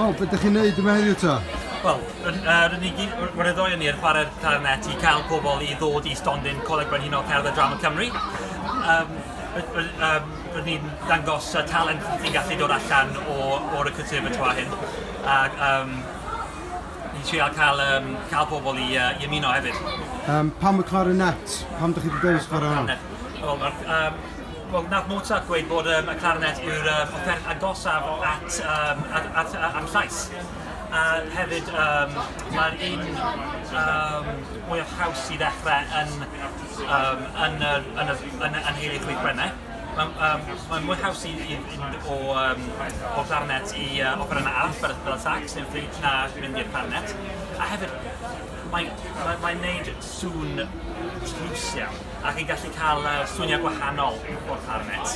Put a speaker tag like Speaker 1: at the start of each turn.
Speaker 1: Wel, beth ydych chi'n neud yma heddiw ta?
Speaker 2: Wel, rydyn ni gyd, mae'r ddoi yn ni yn chwarae'r clarinet i cael pobl i ddod i stondin Coleg Brenhinol Cerdd a Drama Cymru. Rydyn ni'n dangos y talent sy'n gallu dod allan o'r conservatoire hyn. Ac ni'n trial cael pobl i ymuno hefyd.
Speaker 1: Pam y clarinet? Pam ydych chi wedi dewis chwarae hwn?
Speaker 2: Wel, well, nath Mozart gweud bod y clarinet yw'r offeryn agosaf at llais. A hefyd, mae'r un mwyaf haws i ddechrau yn Heili Chwith Brennau. Mae'n mwy haws i fynd o clarinet i offerynnau arall fel sax neu'r ffliwt na mynd i'r clarinet. A hefyd, mae'n neud sŵn tlws iawn ac yn gallu cael sŵniau gwahanol o'r clarinet.